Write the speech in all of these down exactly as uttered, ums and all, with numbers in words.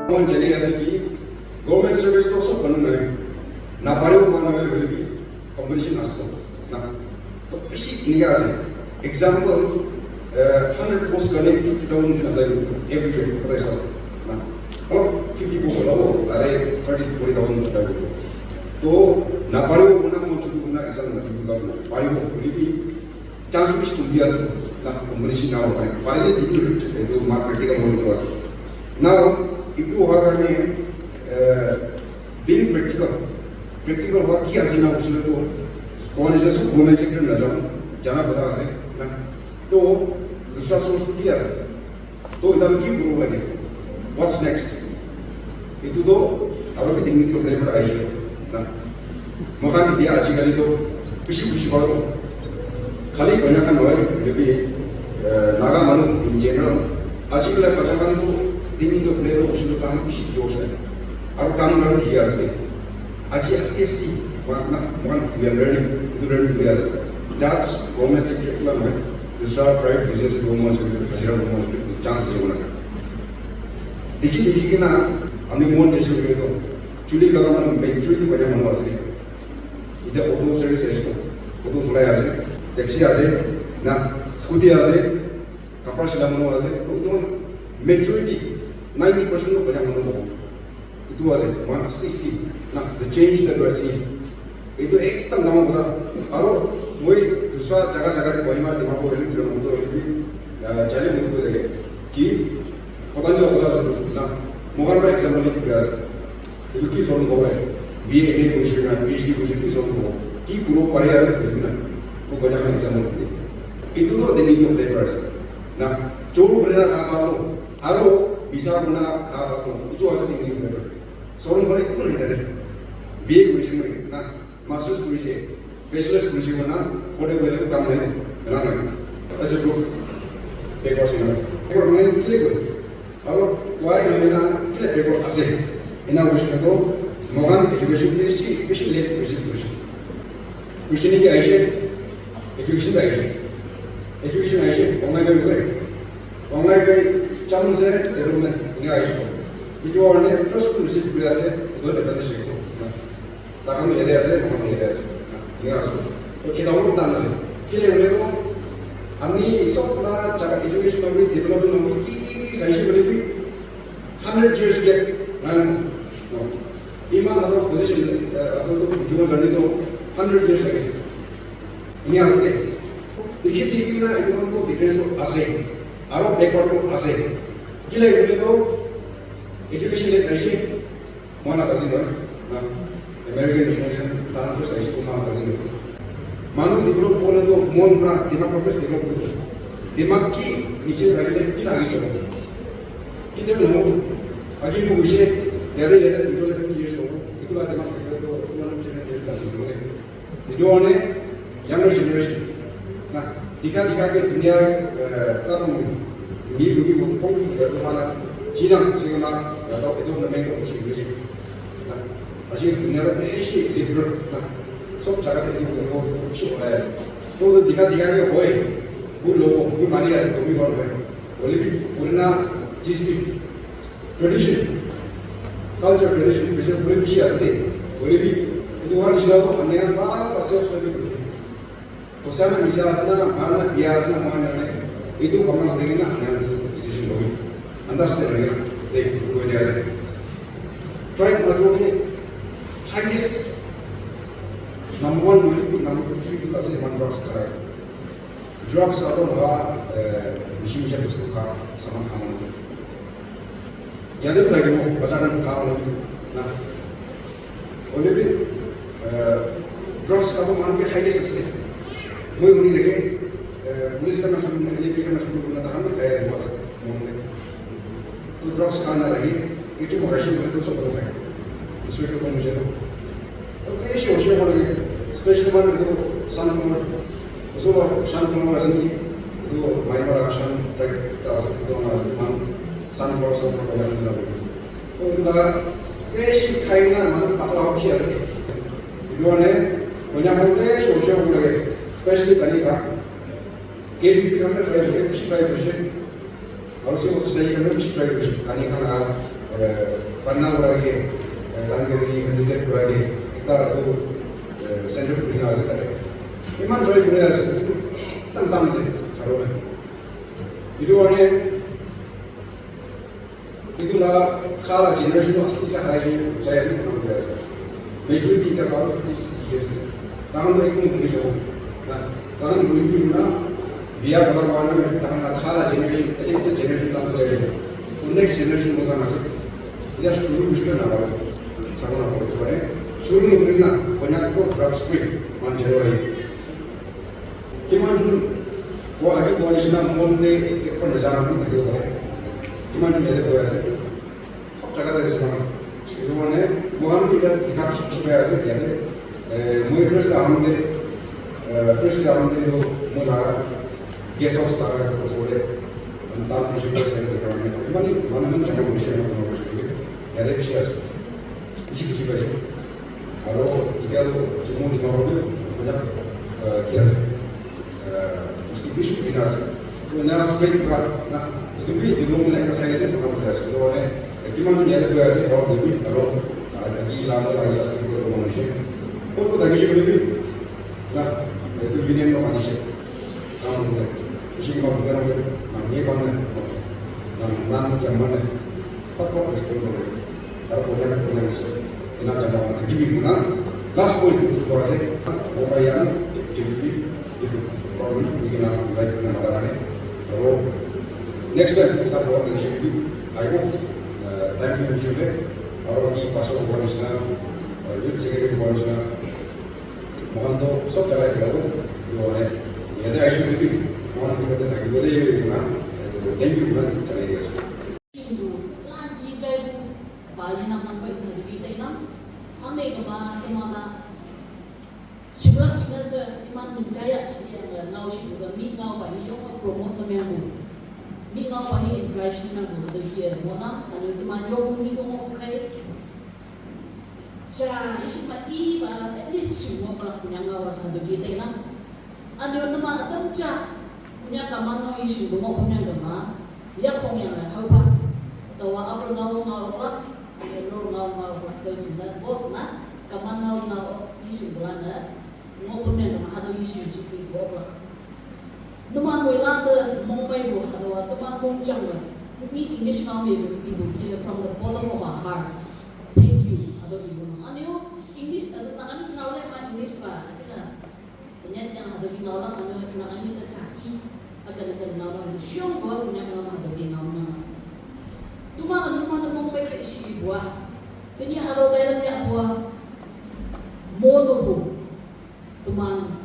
Mon jani ase ki government service to sob manu nai. Na paribo manu nai hoile bi competition ase to. Na. To bisi enika ase. Example, uh, hundred post karne fifty thousand jun apply kore every year. Kota hisab. Na. Aru fifty post hola wo, tare thirty to forty thousand apply kore. To na paribo manu mon chutu na exam na dibo karne. Paribo hoile bi chance bishi tum dia ase na competition na hobo pare. Parile dibi etu ma practical hobo to ase. Now, etu howa karne, eh, being practical, practical howa ki ase na usule to college ase government sector na jabo jana kotha ase na. To dusra source ki ase? To etu ki kuribo lage? What's next? Etu to aru bi dignity of labor ahi jai na. Moikhan etia ajikali to bishi bishi pao to. Khali Konyak khan nohoi, etu bi, eh, Naga manu in general. Ajikali bacha khan to dignity of labor usule khan bishi josh hai. Aru kam khan thik ase. Aji aste aste, moikhan, moikhan, we are learning, etu learning kuri ase. That's government sector pura nohoi, dusra private business kuribo mon ase, hajira kuribo mon ase, chance ase koina. Dikhi, dikhi kena, ami mon jaise hoile to, chuli kata manu, majority Konyak manu ase. Etia auto service ase, auto cholai ase, taxi ase, na, scooty ase, kapra sila manu ase, to, to, majority, ninety percent to Konyak manu. Etu ase, moikhan aste aste na, the change that we are seeing. Etu ekdam dangor kotha. Aru moi dusra jaga jaga te Kohima, Dimapur, hoile bi, Churachandpur hoile bi, ah, jale moi koi thake. Ki, pata nahi kotha ase na. Moikhan para example ekta ase. Etu ki showroom hobo? B A, M A korise na, P H D korise, ki showroom hobo? Ki kuribo pari ase, koibi na. Moi Konyak khan example di. Etu to dignity of labor ase. Na, chor kuri na kha pabo. Aru misa kurina kha pabo, etu ase dignity of labor. Showroom khan ekdam nahi tade. B A korise moi, na, masters korise, bachelors korise koina, kote koile kam nai, na nai. As a group, backward ase na. Backward mane kile koi. Aru why nohoi na, kile backward ase. Ena koise to, moikhan education bishi, bishi late receive korise. Question ki ahise, education ahise. Education ahise, online koi. Online pe chance development enika ahise. Etu karne first to receive kuri ase, etu advantage ase. Takhan yate ase, takhan yate ase. Enika ase. To kita olop dan ase. Kile hoile to, ami sob la jaga education hobi, development hobi, ki ki ki saise hoile bi, hundred years gap. Nai, nai, no. Iman ador position, eh, ador to bujibo karne to hundred years lage. Enika ase de. Dikhi dikhi na etu khan to difference to ase. Aru backward to ase. Kile hoile to education le taise. Moikhan laga din hoy, na, American nationalism, tahan first ahise, moikhan laga din hoy. Manu develop hole to mon para dimag para first develop hobo. Dimag ki niche thakile ki age jabo? Ketia nohobo. Aji moi koise, yate, yate twenty to fifty years hobo. Etu laga dimag thakile to, iman niche years lagi jabo. Etu karne younger generation na dikha dikha ke dunia, eh, ta manu ni ni ni mo kong ya to mana china sina ya to etu na main ko si ni na aji dunia ba bishi liberal na sob jaga te ni mo ko bishi hua hai. To to dikha dikha ke hoi, wo logo wo mani ase to bhi bol rahe hain. Hoile bhi purana cheez bhi tradition, culture, tradition preserve kuri bishi ase de. Hoile bi, etu khan nishina to ami khan bhal ase, ase de kuri. Poisa na misa ase na, bhal na biya ase na, moi na nai. Etu bhal na kuri na, ami khan decision lobi. Andas de kuri, de, kuri de ase. Tribe majority highest, number one, number two, three, two ase, one drugs kha. Drugs aru laga, eh, bishi bishi bostu kha, saman kha manu. Yate bhi thakibo, bacha khan kha manu na. Hoile bhi, eh, drugs kha manu bhi highest ase. Moi huni thake, eh, police khan na shuru, L A P khan na shuru kurina, tahan bhi khai ase, manu. To drugs kha na lage, etu makashi manu to sob khai. Isu etu kom jai. To bishi hoshiar hobo lage, especially manu etu sunflower, oso sunflower ase naki, etu Myanmar laga sun tribe ekta ase, etu laga manu sunflower, sunflower hoina lage. To etu laga bishi khai na manu patla hobo bishi ase. Etu karne Konyak manu bishi hoshiar hobo lage, especially kani khan. K B B P khan try kore, bishi try korise. Aru civil society khan bishi try korise. Kani khan laga, eh, Panna kurage, eh, Langkeri, Handicap kurage, ekta etu, eh, center khulina ase tate. Iman try kuri ase, ekdam dam ase, chalo na. Etu karne, etu la kha la generation tu asti se harai jai ase, koina koi ase. Majority ta kha tu fifty, sixty years ase. Tahan tu ekdum bhuli jabo. Na, tahan bhuli bhi na, biya bada bada na, tahan la kha la generation, ekta generation la jai jabo. To next generation ko tahan ase. Ila shuru bhi na pare. Sabo na pare. Shuru nakurina, Konyak to drugs free, man jero hai. Kiman jun, ko agi ko nisna mon de, ke par na jana mon de ko. Kiman jun yate koi ase. Sob jaga te ase na. Etu karne, moikhan bi yate dikha bishi bishi pai ase, yate. Eh, moi first aham te, eh, first aham te toh moi laga guest house laga osor te, ami tahan bishi bishi ase dikha karne. Imani, imani jama bishi ase, yate bishi ase. Bishi bishi pai ase. Aro, itya toh, chimo dikha karne, moikhan, eh, ki ase? Distribution dina ase. To ena spread kura na, etu bi development ekta sai ase, program kuri ase. To mane, kiman jun yate koi ase, aru etu bi, aru, ah, ki la la la ase, etu program hoise. Kot kot thakise koile bi, na, etu union lo anise. Kam hoise. Kusi ki ma bukan hoise, na, ye kam na, na, na, ya mane. Pat pat respond kore. Aru koina koina ase. Ena jama thaki bi koina. Last point tu koi ase. Mobile yan, J P P, government, ni na invite kurina mata ase. Aru next time, kita program ni J P P, aibo, eh, time frame ni J P P, aru ki pastor ko nisna, eh, youth secretary ko nisna, moikhan to sob jaga te jabo, etu karne, yate aise koile bi, moikhan etu kotha thaki bole na, thank you, na, janai di ase. Shindu, lan si jai bu, ba ye na man pai sa di bi tai na. Ang ne ka ba, te ma na. Shibla china sa, iman mun jaya shi ya la, ngau shi bu ga, mi ngau ba, ni yong promote na me bu. Mi ngau ba, ni encourage na me bu, da ki ya, mo na, anu te ma yong mi yong ko kai. Cha, ishi ma i ba, at least shi mo ba, kunya ngau ba sa, da ki tai na. Anu te ma atam cha, kunya ka ma ngau ishi bu mo, kunya ka ma. Ya khong yang la thau pha. Tawa upper ngau ngau la, lower ngau ngau la, tau chin la, bot na, kaman ngau ngau, yi sing bula na, ngau pun yang ma ha tau yi sing sing ki bot la. Numa ngoi la de mong mai bo ha tawa, numa mong chang la. Mi English ngau mi bo, mi bo, from the bottom of our hearts. Thank you. Ha tau mi bo na. Anu, English, uh, na kami ngau le ma English ba, aja na. Kanya yang hadapi ngau lang anu ina kami sa chaki. Akan akan ngau lang siung bua punya ngau hadapi ngau lang. Tuma na tuma na mong pe pe isi bua. Tini hadau Thailand ya bua. Mono bu. Tuman.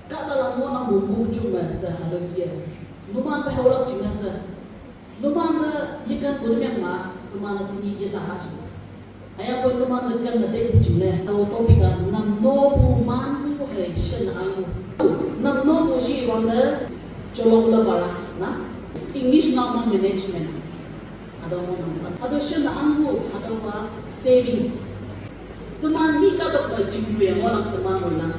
Kata lang mo na bu bu cuma sa hadau kia. Numan pe hau lang cuma sa. Numan na yikan bu ni ma. Tuman na tini ya taha su. Aya ko numan na kan na te bu cuma. Tau topic a nam no bu man bu hai shen ang bu. Nam no bu shi wan na cholong la bara na. English na ma management. Ada mo nam. Ada shen ang bu ada ma savings. Teman ni ka dok ma jingyu ya mo lang teman mo lang.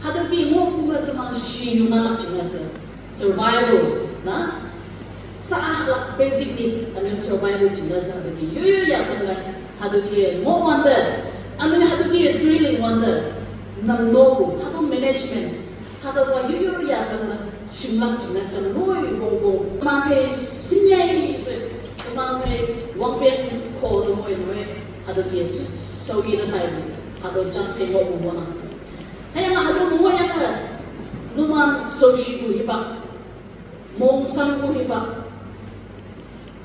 Ada ki mo bu ma teman shi yu na lang cuma sa. Survival, na? Sa la basic needs, ano survival chinga sa hadu ki. Yo yo ya kan la hadu ki mo wonder. Ano hadu ki drilling wonder. Nam no ko, hadu management. Hadu wa yo yo ya kan la shimlak chinga chang no yo bong bong. Ma pe sinyai ni se. Ma pe wang pen ko no mo no. Hadu ki so yi na tai. Hadu chang pe mo mo na. Haya ma hadu mo ya kan. Numan so shi ku hiba. Mong sang ko hiba.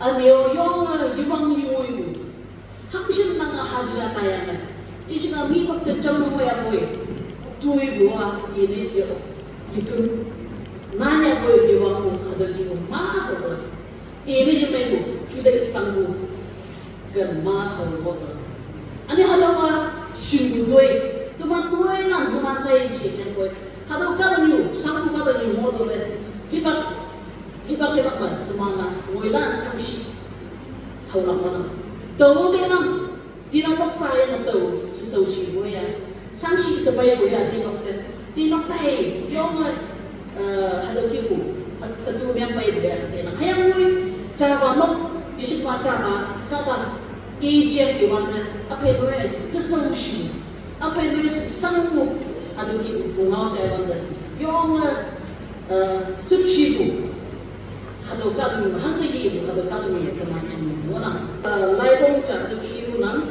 Anyo yong a yubang yui bu. Hangshin nang a hajira tayang a. Ishi ka mi bak te chang mo ya boy. Tui bu a yene yo. Yitun. Nanya boy yubang bu hadu yubang ma ko. Yene yemai bu. Chude sang bu. Gan ma hau mo. Ani hadawa shingu doi. Tuma doi lang tuma sai chi kan koi. Hadaw ka da nyu, sang tu ka da nyu mo do le. Hibak, hibak hibak ma tuma na ngoi lan sang shi. Hau lang ma na. Tau de lang. Tira lok sa ya na tau. Si sau shi mo ya. Sang shi sa bai mo ya. Ti lok te. Ti lok ta hei. Yong ma. Eh, hadaw ki ku, at-, atu miang pai de as ke na. Hayam ngui, chaba nok, bishik ma chaba, kata, Ijia ki wanda, ape nwe sesang shi. Ape nwe sesang mu, adu ki bu ngao jai wanda. Yong, eh, sip shi bu. Hado ka du hang ka yi bu, hado ka du kena chung mu na. Eh, lai bong cha adu ki yu na.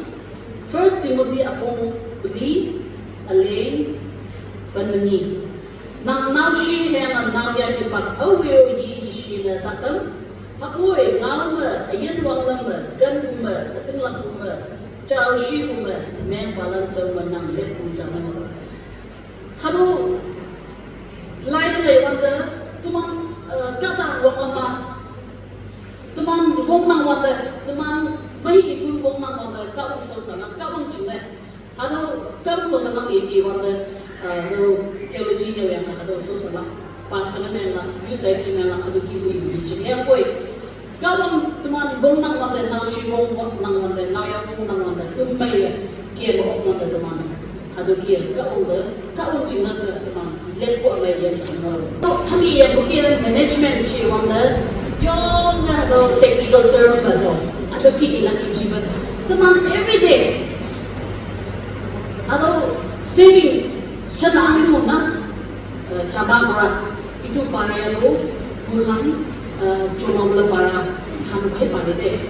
First Timothy apong beli, aleng, panani. Nang nau shi heng nang ya ki pat au yo yi shi na tatam. Hapoi, ngau me, ayen wang lam me, gan gu me, ating lam gu me, chao shi gu me, meng balan sau me nang lek gu jang me. Hado, lai lai wanda, teman, eh, kata wang lama. Teman wong nang wanda, teman mai ikun wong nang wanda, ka wong sau sana, ka wong chune. Hado kam so sanang i i wanda, hado theology yo yang hado so sanang pastor yang la, youth director yang la, hado ki bui bui chi yang koi. Kawang teman gong nang wanda, nau shi gong nang wanda, nau yang gong nang wanda, tum mai ya, kia lo ok wanda teman. Hado kia, kawang de, kawang china sa teman. Let ko mai yan sa mo. To, hami ya bukia management chi wanda, yong na hado technical term ba to. Hado ki ila ki chi ba. Teman every day. Hado savings sana ang ko na, eh, chaba mara, itu para ya lo, buhan, eh, chuma mula para, kan bai para de.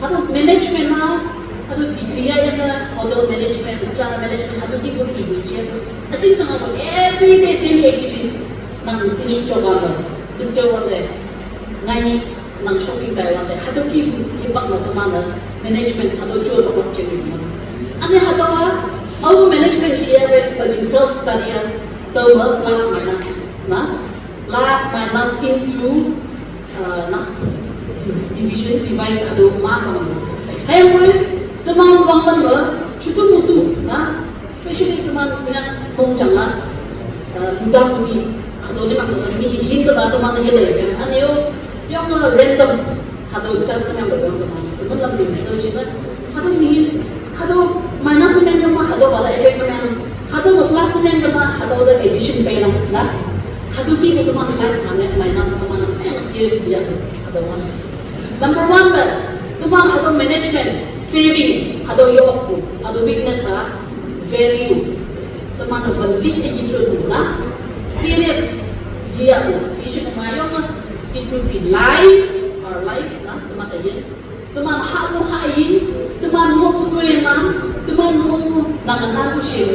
Hado management na, hado degree ya na hotel management, char management, hado ki bun ibu je. Achin chang ko every day daily activities nang tini choba ba, bukcho wanda. Ngai ni nang shopping tai wanda. Hado ki ki bak na teman na management hado jo lo bak chini. Ani hado ha, au management chi ya be, bajing self study ya, tau ba plus minus na, plus minus into, uh, na, division, divide hado ma hado. Hai wai, teman wang lam ba, chutu mutu na, especially teman punya mong changa, uh, muda mudi, hado ni mak mi hin ba teman ye le, ani yo, yong, uh, random, hado chat teman ba yong teman, semen lam bin hado china, hado mi hin, hado minus teman yong ma, hado bala effect teman, hado ma plus teman yong ma, hado da addition pe lang na, hado ki ko teman plus mana minus teman, eh, serious dia hado mana. Number one ba, teman hado management, saving, hado yok ko, hado weakness a, value. Teman hado balik e yitro na, serious, liya ko, ishi ko mayong ma, it could be life, our life, na, teman ayen. Teman ha ko ha yin, teman mo ko tuwe na, teman mo ko na na na ko shi.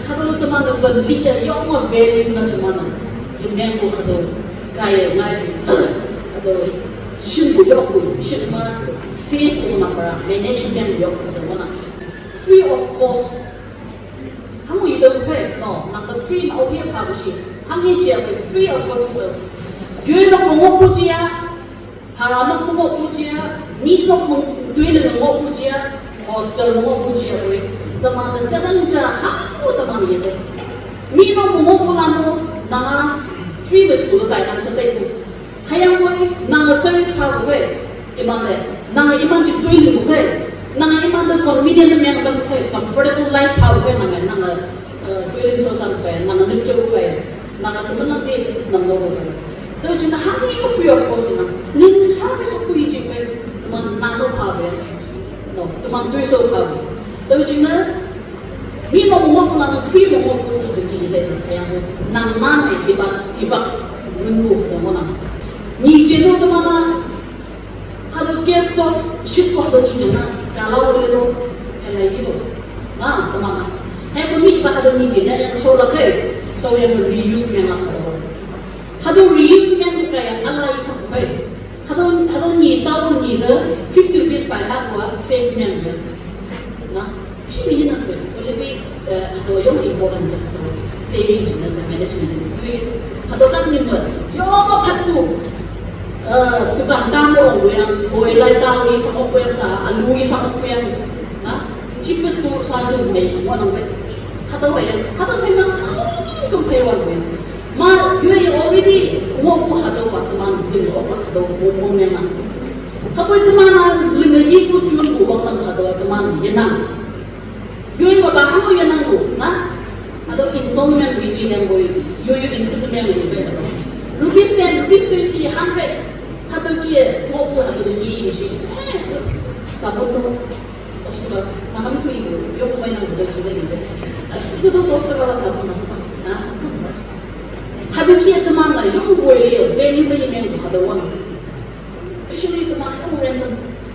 Hado teman hado balik e yok ma value na teman. Yemeng ko hado, kaya ngai, hado, shin ko yok ko, shin ma, save ko na para, management yok ko na. Free of cost. Hamo yi do pe, no, nang the free ma ohi pa shi. Hamo yi jia pe, free of cost do. Yue no mo mo pu jia, hara no mo mo pu jia, mi no mo tuile no mo pu jia, hostel no mo pu jia pe. Teman the jajan jia, hamo teman ye de. Mi no mo mo pu la mo, nang a free be school tai nang sa tai ko. Hayang koi, nang a service pa ko koi, iman le, nang a iman jik tui ling ko koi, nang a iman de convenient meng ko koi, comfortable life pa ko koi, nang a, nang a, uh, tui ling so san ko koi, nang a nik jo ko koi, nang a semen nang ke, nang lo ko koi. To jina hami ko free of cost na, nin sa mi sa kui jik koi, teman nang lo pa koi, no, teman tui so pa koi. To jina, Mi mo mo ko na free mo mo ko sa de ki de na kaya mo. Nang man e iba, iba gun mo ko mo na. Ni je no to mana. Hado gas stove shit ko hado ni je na. Kalau le lo. Ela yi lo. Na to mana. Hai ko ni ba hado ni je na yang so la kai. So yang reuse me na ko. Hado reuse me ko kaya ala isa ko kai. Hado, hado ni tao ni de fifty rupees pa ha ko save me. Na. Shi mi na se, ko le bi, eh, hado yong important jat to, saving jina se, management jina. Hado kan ni mo, yo mo phat tu, eh, tukang tang mo yang, ko ilai tang ni sa ko yang sa, alu ni sa ko yang, na, cheapest tu sa tu me, mo nang me. Hado wa yang, hado me ma, kum pe wa me. Ma, you already, mo ko hado wa teman, bin ko hado, mo mo me na. Hapoi teman, bin ni ko chun ko wa nang hado teman, ye na. Yoi ba ba hamo yanang ko, na? Hado installment wi ji yang boi, yo yo include me yang boi. Rupees ten, rupees twenty, hundred. Hado ki mo ko hado ki shi. Eh, Sabon tu, hospital, na kami sui ko, yung may nang budak juga ni. Itu tu terus terus sabon mas, ha? Hadu kia teman la, yung boy real, veni ba yung hadu wan. Especially teman yung random,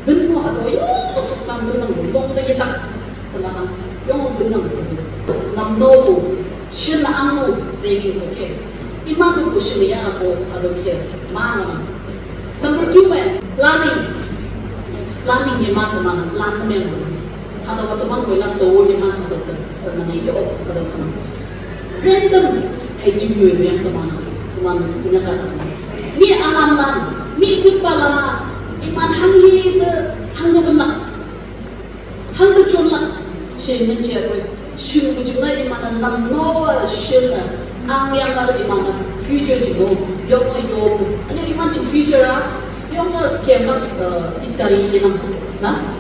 ben ko hadu, yung sustan ben nang, bong na yetak, teman yung ben nang, nam no ko, shin na ang ko, savings okay. Iman ko shin ya ko, hadu kia, ma. Number two man, planning. Planning ni ma teman, plan ko yang. Hadu ka teman ko ilan to ni ma hadu ka, teman ni yo, hadu ka. Random, hai jingyo yang teman, teman punya kata. Mi alam lan, mi ikut palama, iman hang hi de, hang de kena. Hang de chun la, shin men chia ko. Shin ko jingla iman nam no, shin la. Ang yang baru iman future jingyo, yo ko yo. Ani iman jing future ah, yo ko kem la, eh, itari iman. Na?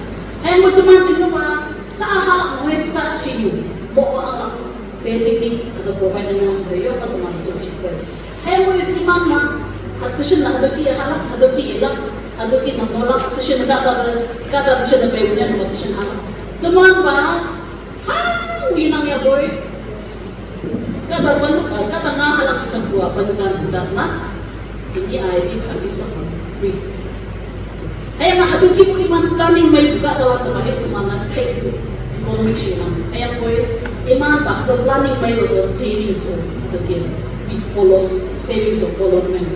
Hai mo teman jingyo pa, sa halak mo sa shin. Mo ang la. Basic needs atau provide dengan beliau atau teman sosial. Hai mo iman ma, atau shin la, atau ki halak, atau ki ilak, atau ki nang nolak, atau shin kata, kata shin na bayu yang, atau shin halak. Teman ba, ha, winang ya boy. Kata ban, kata nga halak kita dua pencan pencan na. Ini ai di kami sama free. Hai ma hadu ki pun iman planning mai buka dalam tempat itu mana kai itu economic sih iman. Hai boy, iman ba hadu planning mai lo savings o, hadu ki it follows, savings o follow men.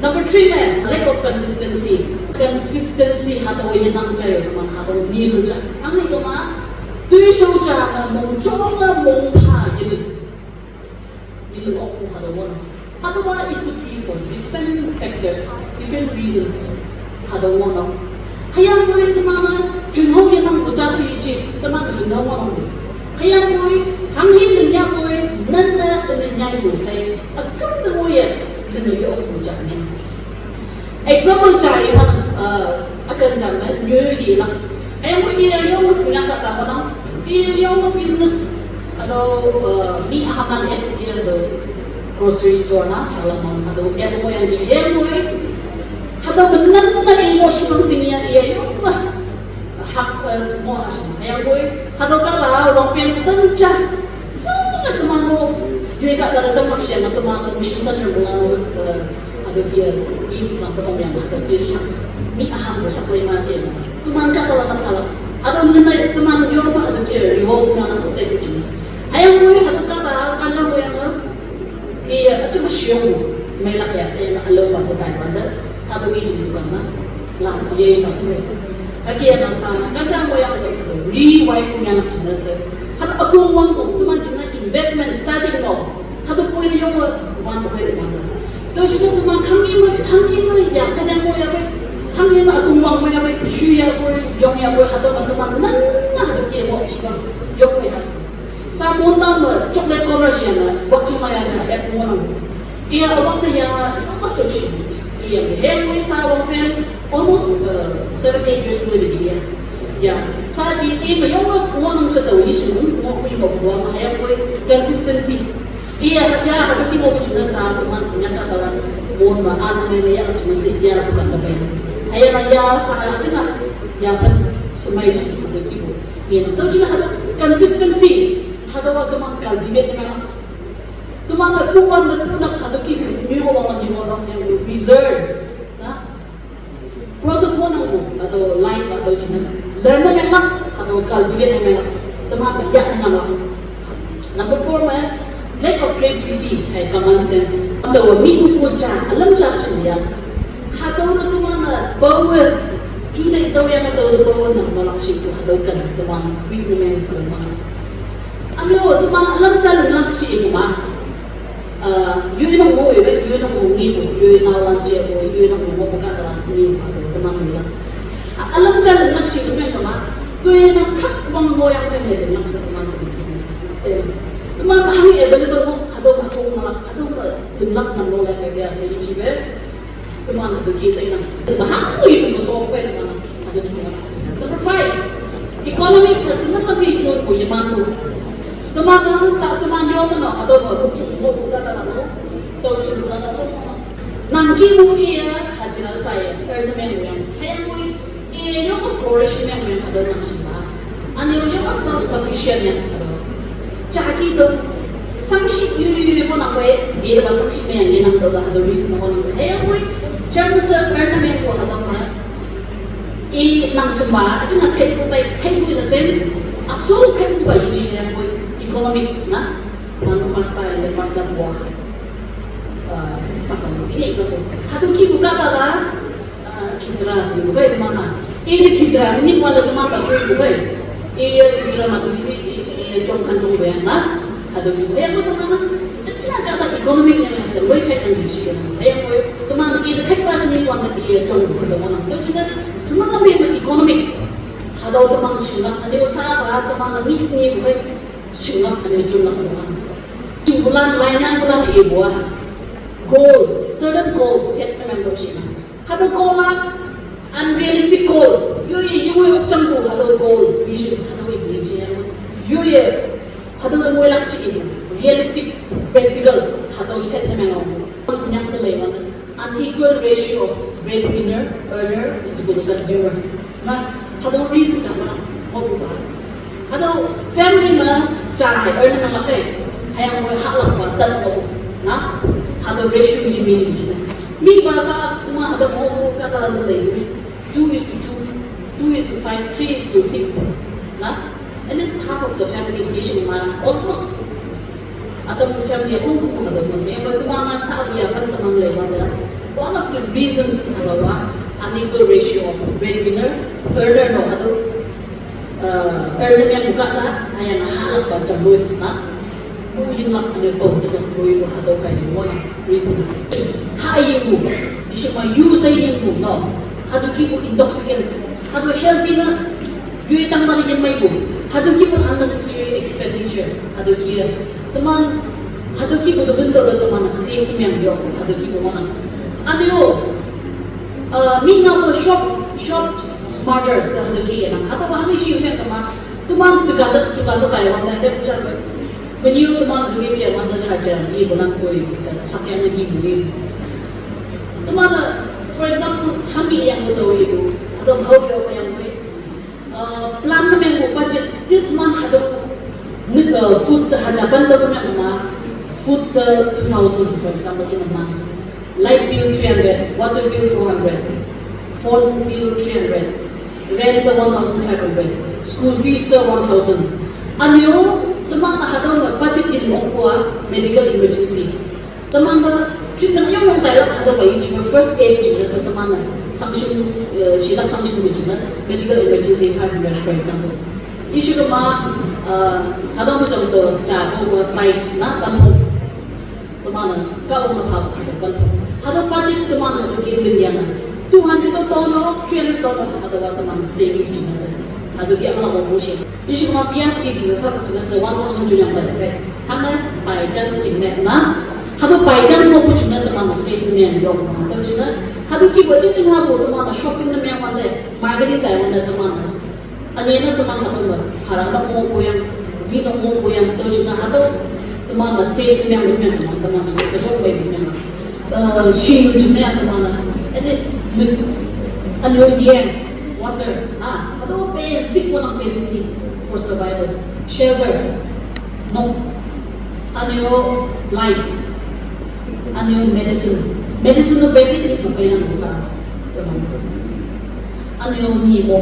Number three man, lack of consistency. Consistency hadu ini nang cai teman hadu ni lo cai. Ang ni teman, tu show cai mong chong la mong pa gitu. Ni lo aku hadu wan. Hadu ba it could be for different factors, different reasons. Hadu wan. Hai boy teman, hin ho ya nang ko cai tu ichi, teman hin ho wan. Hai boy, hang hin ya boy, nan na nan ya boy. Hai, akam tu boy ya, nan ya ko cai ni. Example cai iman, uh, akan jangan nyoy di lang. Ayam ko iya yung punya kata ko nang, iya yung business atau, uh, mi ahaman eh iya do grocery store na, dalam mang atau iya mo yang di iya mo eh. Atau benar na iya mo sipang tingnya iya yung ba. Hak, eh, mo asam. Ayam ko eh. Atau kala, wang pem tencha. Yung teman mo, yung ka dalam jam maksiat, teman mo mission sa yung mga, eh, Hadu kia, i ma ko yang hadu kia sa. Mi aham ko sa play ma siya. Teman ka tala tala. Hadu ngenai teman yo ma hadu kia revolve na lang sa play ko jini. Ayang ko hadu ka ba, kanjang ko yang, eh, aja ba siyong. May lak ya, eh, na alo ba ko tayo ba. Hadu mi jini ko na. Lang sa yay na ko. Haki ya na sa, kanjang ko yang aja ko. Re-wife ko yang na sa. Hadu akong wang ko, teman jina investment starting no. Hadu point yung wan ko hadu wan. To jina teman hang ima, hang ima ya, kadang mo ya bai. Hang ima akong wang mo ya bai, shu ya bai, yung ya bai, hadu man teman nan na hadu kia mo sibang. Yung mo ya. Sa mo na mo chocolate commerce ya na, waktu mo ya ja, et mo na. Iya awak na ya, apa so shi. Iya, heng mo sa wang pen, almost, uh, seven, eight years ago di dia. Ya, sa ji, eh, ma yung mo, mo nang sa tau, isin mo, mo, mo, mo, mo, mo, mo, consistency. Iya, ya, hadu ki mo jina sa, teman punya ka dalam mon ma an me me ya jina si ya bukan ka bai. Aya na ya sa jina ya pen semai si hadu ki mo. Iya, tau jina hadu consistency. Hadu wa teman cultivate na. Teman na puan na punak hadu ki mo wa ni mo yang we learn. Na? Process mo nang mo, atau life atau jina. Learn na memang, atau cultivate na memang. Teman ya na memang. Number four man, lack of creativity, hai common sense. Atau mi ko ja, alam ja shin ya. Hatau na teman na, bawa, juna itau yang atau na bawa na malak shi tu, hatau kan, teman, weak na memang, teman. Amyo, teman, alam ja lak shi ma. Ah, yui nong mo, yui, yui nong mo ngi mo, yui na lan jia mo, yui nong mo mo ka ta lan ngi mo, teman mo la. Ah, alam ja lak shi mo ka ma, tu yui na kak wang mo yang pen he lak sa teman mo. Eh, teman mo hang available mo, hadu ma kong ma, hadu ma, lak na mo la ka ya sa yi chi be. Teman hadu ki tai nang. Bahang ko yung gusto ko pwede naman. Hadu ki naman. Number five, economic na sa mga picture ko yung manto. Teman nang sa teman yung ano, hadu ba, kung chuko mo, kung kata na mo, tau siya mo na mo. Nang ki mo iya, hajira tayo, third na memory. Kaya mo iya, Yonge flourish meng meng hatüo nang shingma. Üne-o yonge self sufficient meng hatüo. Jaki to. Shangshih yu yu yu mo nang wei, ye ba shangshih meng ye nang to da hatüo reason mo nang wei. Hei, wei. Chance earn meng ko hatüo ma. I nang shingma, ajing a pei ko tai, pei ko in a sense. A so pei ko ba yi ji yang wei. Economic na. Nang master and master buah. Uh, apa ni example. Hatüo ki buka ba ba. Uh, khijra shi bu kai teman-a. Eh, ni khijra shi ni kwa da teman-a bu kai. Eh, khijra ma tu ni, eh, jong kan jong bea na. Hatüo bu kai ko teman-a. China ka ba economic ne ma jang wei kai kan di shi. Hei ko teman-a eh kai ba shi ni kwa da eh jong ko teman-a. Tüo china semangat me ma economic. Hatüo teman shi na. Ani sa ba teman-a mi ni bu kai. Shi na ani jong na teman-a. Jing bulan, lainyang bulan eh buah. Goal, certain goal set teman-a shi na. Hatüo goal-a unrealistic goal. Yoye, yoye, jangpu hatüo goal, vision, hatüo ye vision. Yoye, hatüo te moilak shi realistic, practical, hatüo set ne meng. Nyang te lei wan. Unequal ratio of breadwinner, earner is equal to consumer. Na, hatüo reason jang ma, hopu ba. Hatüo family me, ja hai, earn na la kai. Haya mo ha la ba, tat ko. Na, hatüo ratio ni mi ni. Mi ba sa, tuma hatüo mo, ka ta la lei. Two is to two, two is to five, three is to six. Na, at least half of the family vision ma, almost. Hatüo family kong kong hatüo mo. Yang ba teman-a sa ya kan teman lei ba da. One of the reasons hatüo ba, unequal ratio of breadwinner, earner no hatüo. Uh, earn ne meng buka ta, haya na ha la ba jang bu na. Bu ying lak ane bu te bu ying hatüo kai bu na. Reason. Ha ying bu. Ni shi ma yu sa ying bu no. Hatüo ki bu intoxicants. Hatüo healthy na. Yoi tang ma yin mai bu. Hatüo ki bu unnecessary expenditure. Hatüo ki teman, hatüo ki bu de window de teman save meng yo. Hatüo ki bu mana. Ane yo. Uh, mi na bu shop, shop smarter sa hatüo ki ya na. Hatüo ba mi shi meng teman. Teman tegatet, tegatet Taiwan dan dia ucap. Menyu teman demi dia mana haja ni bulan koi, sakyang ni beli. Teman, for example, hami yang betul itu, atau kau yang yang koi. Uh, plan na meng budget this month hatüo, ni, uh, food haja ban to meng ma, food, uh, two thousand, for example, teman. Light bill three hundred, water bill four hundred, phone bill three hundred, rent the one thousand five hundred, school fees the one thousand. Ane-o, teman-a hatüo me budget din okpu-a medical emergency. Teman-a treatment yong yong tailak hatüo ba yi jing first aid jing sa teman-a sanction, eh, shilak sanction jing medical emergency five hundred, for example. Issue ke ma, eh, hatüo me jong to ja ko tithes na, tampu. Teman-a, ka ong na pa, hatüo budget teman-a, hatüo ki ling yang. Two hundred to tono, three hundred tono, hatüo wa teman saving jing na se. Hatüo ki ang la mo shi. Ni shi ma bias ki jing sa, sa one thousand jun yang ta de. Hana by chance jing ne na. Hatüo by chance mo bu jun ne teman saving ne yong. Hatüo jun ne. Hatüo ki bu jing jing ha bu teman shopping ne meng wan de. Marketing tai wan de teman. Ane na teman hatüo me, harang nok mo koyang, mi nok mo koyang, tüo jingne hatüo, teman me save ne meng ne meng, teman jingne se yong wei ne meng. Eh, shi lu jingne teman-a, at least, mit, ane-o yen, water, ah, hatüo basic, one of basic needs for survival, shelter, nok, ane-o light, ane-o medicine, medicine no basic need no peinang sa. Ane-o ni mo.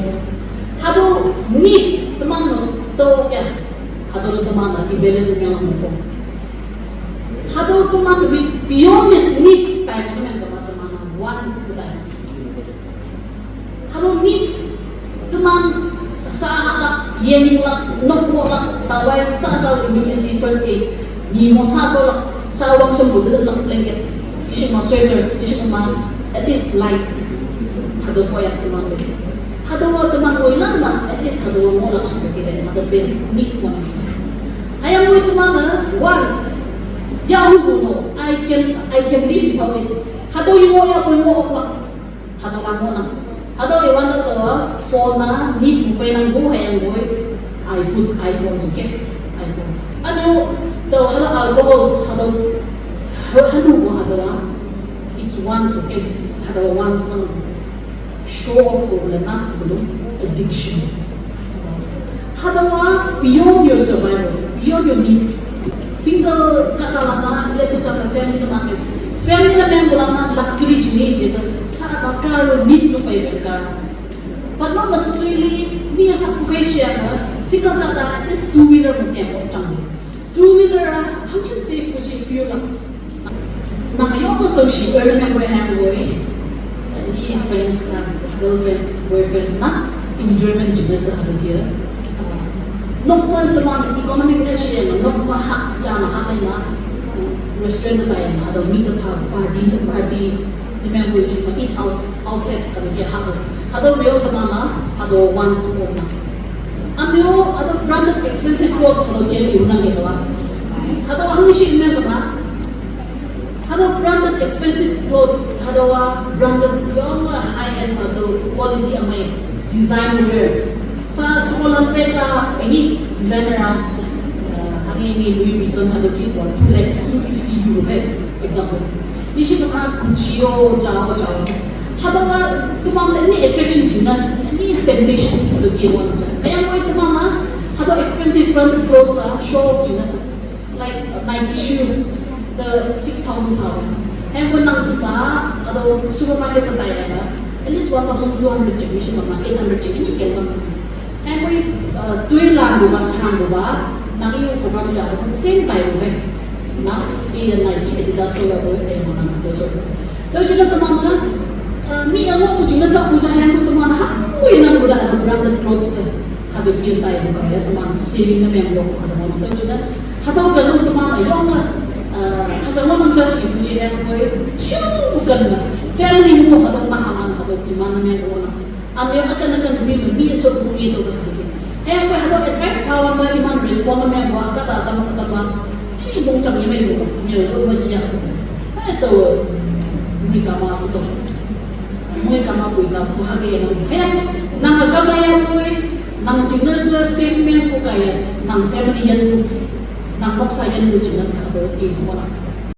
Hatüo needs teman-o to kya. Hatüo teman-a evaluate ne meng mo. Hatüo teman-a beyond this needs tai ne meng kema teman-a wants tai. Hatüo needs teman sa ha la, ye ni la, nok mo la, ta wai sa sa emergency first aid. Ni mo sa sa la, sa wang song bu de la blanket. Ishi ma sweater, ishi ma at least light. Hatüo ko ya teman basic. Hatüo teman ko ilan ma, at least hatüo mo la shi ke de, hatüo basic needs ma. Haya mo teman-a wants. Ya hu no, I can, I can live without it. Hatüo yi mo ya ko mo la. Hatüo kan mo na. Hatüo ye wan-a to, phone na, ni pu peinang pu, hüyangpoi, I put iPhone su ke, iPhone. Ane-o, to hatüo alcohol, hatüo, ha, hanu mo hatüo a. It's wants, okay? Hatüo wants mo. Show off ko le na ko addiction. Hadawa beyond your survival, beyond your needs. Single kata lana ile kucha family na mami. Family na member lana luxury jini jeta. Sara bakaro need to pay car. But not necessarily mi asa kukai share na single kata at least two wheeler mo kemo chang. Two wheeler a hangchin safe kushi fuel la. Na yo ko so shi er na member hang boy. Ni friends na, girlfriends, boyfriends na enjoyment jina sa hadu dia. Nok man teman economic na shi na nok ma ha jana ha na restaurant na tayo na hadu meet the party, party na party ni member shi ma eat out outside hadu dia hadu. Hadu yo teman na hadu once more na. Amyo hadu branded expensive clothes hadu chen yu na ke ba. Hadu hangshi member na. Hado branded expensive clothes, hado wa branded yong high end hado quality amai design wear. Sa suko lang pe ka any designer a, uh, ang ini Louis Vuitton hado ki wa two lakhs two fifty euro he, example. Ishi ka Gucci o jao jao. Hado wa tumang any attraction jina, any temptation hado ki wa ja. Ayang mo tumang na hado expensive branded clothes a show off jina sa. Like uh, Nike shoe, the six thousand pound. Hengko nang sepa, atau supermarket na tayo na, at least one thousand two hundred jeng, siya mga eight hundred jeng, ini kaya mas. Hengko uh, tui lang ba, sang ba, nang yung program dyan, same tayo ba? Na, iya Nike, Adidas, so ba, eh, mga nang ito, so. Tayo sila tumama, uh, mi ang mo, kung sila sa kucha, hengko tumama, ha, uy, nang wala, branded clothes na. Hado kin tayo ba, ya, tumama, saving na member ko, hado mo, tayo sila, Hadaw ka nung tumama yong, ah, hadaw mo nung just yung kuji yang boy, shoo, bukan na. Family mo, hadaw na haman, hadaw iman na may buwan. Ano yung akan akan dumi mo, mi so dumi to ka dumi. Kaya ko hadaw advice pa wan ba iman respond na may buwan ka ta ta ta ba. Ini bong chang yemay mo, niyo ko ba niya ko. Ay to, muy kama sa to. Muy kama ko isa sa to hagay na. Kaya nang agama ya boy, nang jingna sa same man ko kaya, nang family yan ko. Nang moksa yan ko jingna sa to, eh, wala.